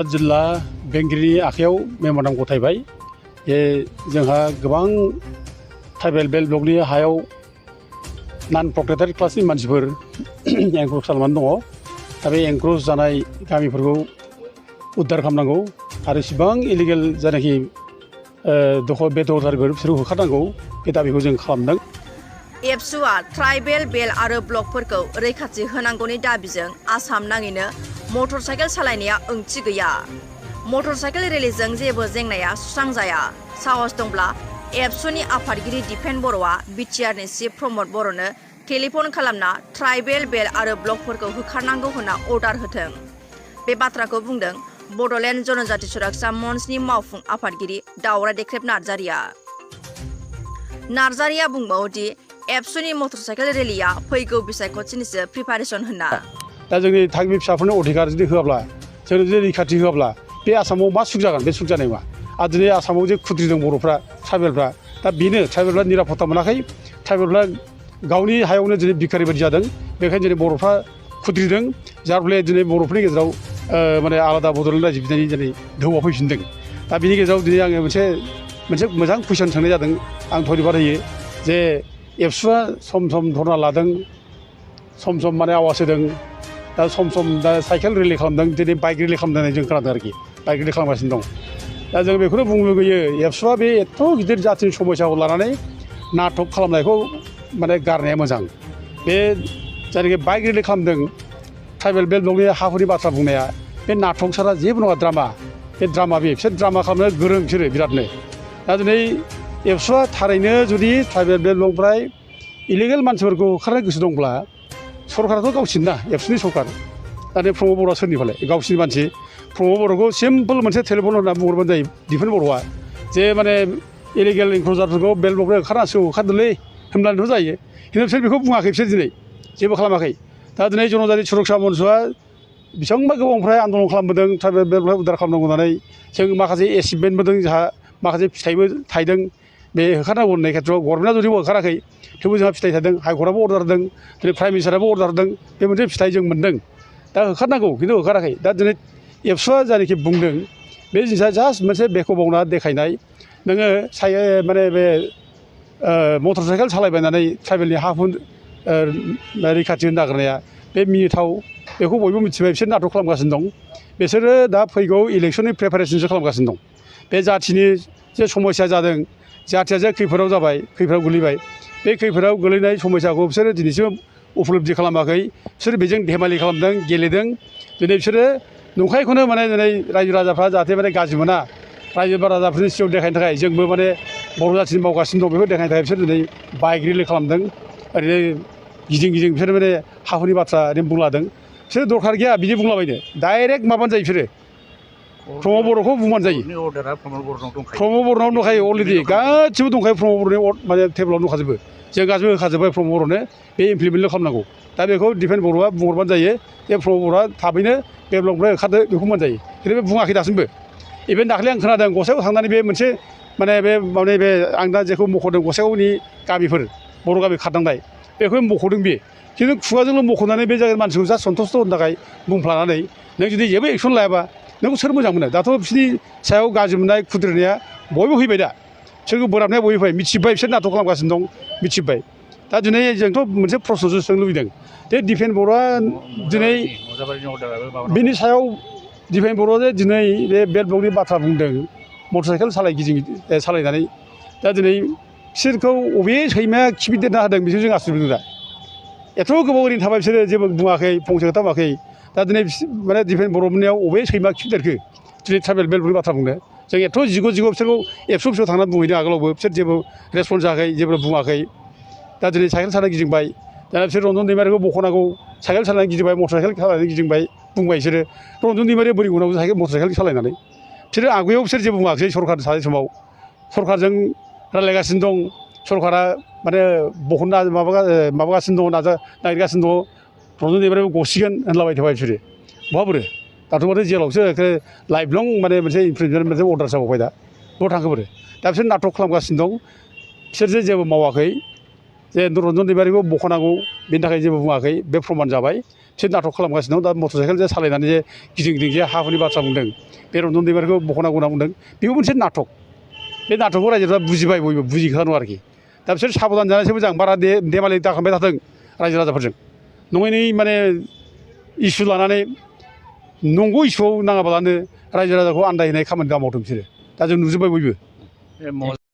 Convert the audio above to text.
जिल्ला बेंगिरिनि आखायाव मेम'रेन्डाम गथायबाय जे जोंहा गोबां ट्राइबेल बेल्ट ब्लकनि हायाव नन प्रप्राइटारि क्लासनि मानसिफोर एनक्ल'ज खालामनानै दङ। दा बे एनक्ल'ज जानाय गामिफोरखौ उद्धार खालामनांगौ आरो इसिबां इलिगेल जायनाखि बे दखलदारफोर बिसोरखौ होखारनांगौ बे दाबिखौ जों खालामदों। एबसुआ ट्राइबेल बेल्ट आरो ब्लकफोरखौ रैखाथि होनांगौनि दाबिजों आसाम नाङैनो मटर साइकेल सालायनाया ओंथि गैया। मटर साइकेल रेलीजों जेबो जेंनाया सुस्रांजाया। साहस दंब्ला एबसुनि आफादगिरि दिपेन बर'आ बिटिआरनि चिफ प्रमद बर'नो टेलिफन खालामना ट्राइबेल बेल्ट आरो ब्लकफोरखौ होखारनांगौ होनना अर्डार होथों। बे बाथ्राखौ बुंदों बड'लेण्ड जनजाति सुरक्षा मन्चनि मावफुं आफादगिरि दावराय देख्रेब नार्जारिया बुंबावोदि एबसुनि मटर साइकेल रेलीया फैगौ बिसायख'थिनिसो प्रिपारेसन होनना। दा जोंनि थागिबि फिसाफोरनो अधिकार जुदि होआब्ला जों जुदि रैखाथि होआब्ला बे आसामाव मा सुख जागोन? बे सुख जानाय नङा। आरो दिनै आसामाव जे खुद्रिदों बर'फ्रा ट्राइबेलफ्रा, दा बेनो ट्राइबेलफ्रा निरापत्ता मोनाखै, ट्राइबेलफ्रा गावनि हायावनो दिनै भिखारि बायदि जादों। बेखायनो दिनै बर'फ्रा खुद्रिदों, जार फले दिनै बर'फोरनि गेजेराव माने आलादा बड'लेण्ड रायजो बिनायनि दिनै दोहौआ फैफिनदों। दा बिनि गेजेराव दिनै आङो मोनसे मोजां कुइसन सोंनाय जादों। आं धन्यबाद होयो जे एबसुआ सम सम धरना लादों, सम सम माने आवाज होदों, दा सम सम दा साइकेल रेलि खालामदों, दिनै बाइक रेलि खालामदों होननानै जों खोनादों आरोखि, बाइक रेलि खालामगासिनो दं। दा जों बेखौनो बुंनो लुगैयो एबसुआ बे एथ' गिदिर जाथिनि समयसाखौ लानानै नाटक खालामनायखौ माने गारनाया मोजां। बे जायनाखि बाइक रेलि खालामदों ट्राइबेल बेल्ट ब्लकनि हाफोरनि बाथ्रा बुंनाया बे नाटक सारा जेबो नङा, ड्रामा। बे ड्रामा, बिसोर ड्रामा खालामनो गोरों, बिसोरो बिरादनो। दा दिनै एबसुआ थारैनो जुदि ट्राइबेल बेल्ट ब्लकनिफ्राय इलिगेल मानसिफोरखौ होखारनो गोसो दंब्ला सरकाराथ' गावसिनि ना, एबसुनि सरकार। दा नै प्रमद बर'आ सोरनिफालाय? गावसिनि मानसि। प्रमद बर'खौ सिम्पोल मोनसे टेलिफन होनना बुंहरबानो जायो दिपेन बर'आ, जे माने इलिगेल इनक्ल'जारफोरखौ बेल्ट ब्लकनिफ्राय होखारदोंलै होनब्लानोथ' जायो। खिन्थु बिसोर बेखौ बुङाखै, बिसोर दिनै जेबो खालामाखै। दा दिनै जनजाति सुरक्षा मन्चआ बेसेबांबा गोबावनिफ्राय आन्दलन खालामबोदों ट्राइबेल बेल्टनिफ्राय उद्धार खालामनांगौ होननानै। जों माखासे एचिभमेन्टबो दं, जोंहा माखासे फिथाइबो थायदों बे होखारनांगौ होननाय खेथ्रआव। गभर्नमेन्टआ जुदिबो होखाराखै थेवबो जोंहा फिथाइ थादों, हाइकर्टआबो अर्डार होदों, दिनै प्राइम मिनिस्टाराबो अर्डार होदों। बे मोनसे फिथाइ जों मोन्दों। दा होखारनांगौ खिन्थु होखाराखै। दा दिनै एबसुआ जायनाखि बुंदों बे जिनिसा जास्ट मोनसे बेखौ बावना देखायनाय। नोङो माने बे मटर साइकेल सालायबायनानै ट्राइबेलनि हा हु रैखाथि होनो नागिरनाया बे मिनिथाव। बेखौ बयबो मिथिबाय, बिसोर नाटक खालामगासिनो दं। बिसोरो दा फैगौ इलेक्सननि प्रिपारेसनसो खालामगासिनो दं। बे जाथिनि जे समस्या जादों, जाथिया जे खैफोदाव जाबाय, खैफोदाव गोलैबाय, बे खैफोदाव गोलैनाय समस्याखौ बिसोरो दिनैसिम उपलब्धि खालामाखै। बिसोर बेजों धेमालि खालामदों, गेलेदों। दिनै बिसोरो नंखायखौनो माने दिनै रायजो राजाफ्रा जाहाथे माने गाज्रि मोना, रायजो राजाफोरनि सिगाङाव देखायनो थाखाय जोंबो माने बर' जाथिनि मावगासिनो दं, बेखौ देखायनो थाखाय बिसोर दिनै बाइक रेलि खालामदों। ओरैनो गिदिं गिदिं बिसोर माने हाहुनि बाथ्रा ओरैनो बुंलादों। बिसोर दरखार गैया बिदि बुंलाबायनो, डाइरेक्ट माबानो जायो बिसोरो। प्रमद बर'खौ बुंबानो जायो। प्रमद बर'नाव दंखायो अलरेडि, गासिबो दंखायो प्रमद बर'नि माने टेबोलाव दंखाजोबो। जों गासिबो होखाजोब्बाय प्रमद बर'नो, बे इमप्लिमेन्टल' खालामनांगौ। दा बेखौ दिपेन बर'आ बुंहरबानो जायो जे प्रमद बर'आ थाबैनो बे ब्लकनिफ्राय होखारदो, बेखौ बुंबानो जायो। खिन्थु बे बुङाखै दासिमबो। इभेन दाखालि आं खोनादों गसाइगाव थांनानै बे मोनसे माने बे आं दा जेखौ मख'दों गसाइगावनि गामिफोर बर' गामि खारदांनाय, बेखौ मख'दों बे। खिन्थु खुगाजोंल' मख'नानै बे जायगानि मानसिखौ जास्ट सन्थुस्ट' होनो थाखाय बुंफ्लानानै नों जुदि जेबो एक्सन लायाबा नोंखौ सोर मोजां मोनो? दाथ' बिसोरनि सायाव गाज्रि मोननाय खुद्रिनाया बयबो फैबाय, दा बिसोरखौ बोराबनाया बयबो फैबाय, मिथिबाय बिसोर नाटक खालामगासिनो दं, मिथिबाय। दा दिनै जोंथ' मोनसे प्रश्नसो सोंनो लुबैदों जे दिपेन बर'आ दिनै बिनि सायाव दिपेन बर'आ जे दिनै बे बेल्ट ब्लकनि बाथ्रा बुंदों मटर साइकेल सालायनानै। दा दिनै बिसोरखौ बबे सैमाया खिफिदेरना होदों बेखौ जों आसुरित मोनदों। दा एथ' गोबाव ओरैनो थाबाय बिसोरो जेबो बुङाखै, फंसे खोथा बुङाखै। दा दिनै माने दिपेन बर' मोननायाव बबे सैमा खिफिदेरखो दिनै ट्राइबेल बेल्ट ब्लकनि बाथ्रा बुंनो? जों एथ' जिग' बिसोरखौ एबसुआव थांनानै बुंहैदों आगोलावबो, बिसोर जेबो रेसपन्स जायाखै, जेबो बुङाखै। दा दिनै साइकेल सालायना गिदिंबाय, दाना बिसोर रन्जन दैमारिखौ बख'नांगौ, साइकेल सालायनानै गिदिंबाय, मटर साइकेल सालायनानै गिदिंबाय, बुंबाय बिसोरो। रन्जन दैमारिया बोरै उनाव मटर साइकेल सालायनानै? बिसोरो आवगायाव बिसोर जेबो बुङाखै। सरकार थानाय समाव सरकारजों रायज्लायगासिनो दं, सरकारा माने बहनना माबागासिनो दङ, नागिरगासिनो दङ। रन्जन दैमारियाबो गसिगोन होनलाबाय थाबाय बिसोरो। बहा बोरो? दाथ' माथो जेलावसो लाइफ लं माने मोनसे इमप्रिजनमेन्ट मोनसे अर्डार जाबावबाय। दा बहा थांखो बोरो? दा बिसोर नाटक खालामगासिनो दं। बिसोर जे जेबो मावाखै, जे रन्जन दैमारिखौ बख'नांगौ बेनि थाखाय जेबो बुङाखै बे प्रमान जाबाय बिसोर नाटक खालामगासिनो दं दा मटर साइकेल जे सालायनानै जे गिदिं गिदिं जे हा हुनि बाथ्रा बुंदों बे रन्जन दैमारिखौ बख'नांगौ होनना बुंदों बेबो मोनसे नाटक बे नाटकखौ रायजोफ्रा बुजिबाय बयबो बुजिखानांगौ आरोखि दा बिसोर साबधान जानायसो मोजां बारा देमालि दाखालामबाय थाथों रायजो राजाफोरजों नङैनो माने इसु लानानै नंगौ इसुआव नाङाबालानो रायजो राजाखौ आन्दायहोनाय खामानि दा मावदों बिसोरो दा जों नुजोब्बाय बयबो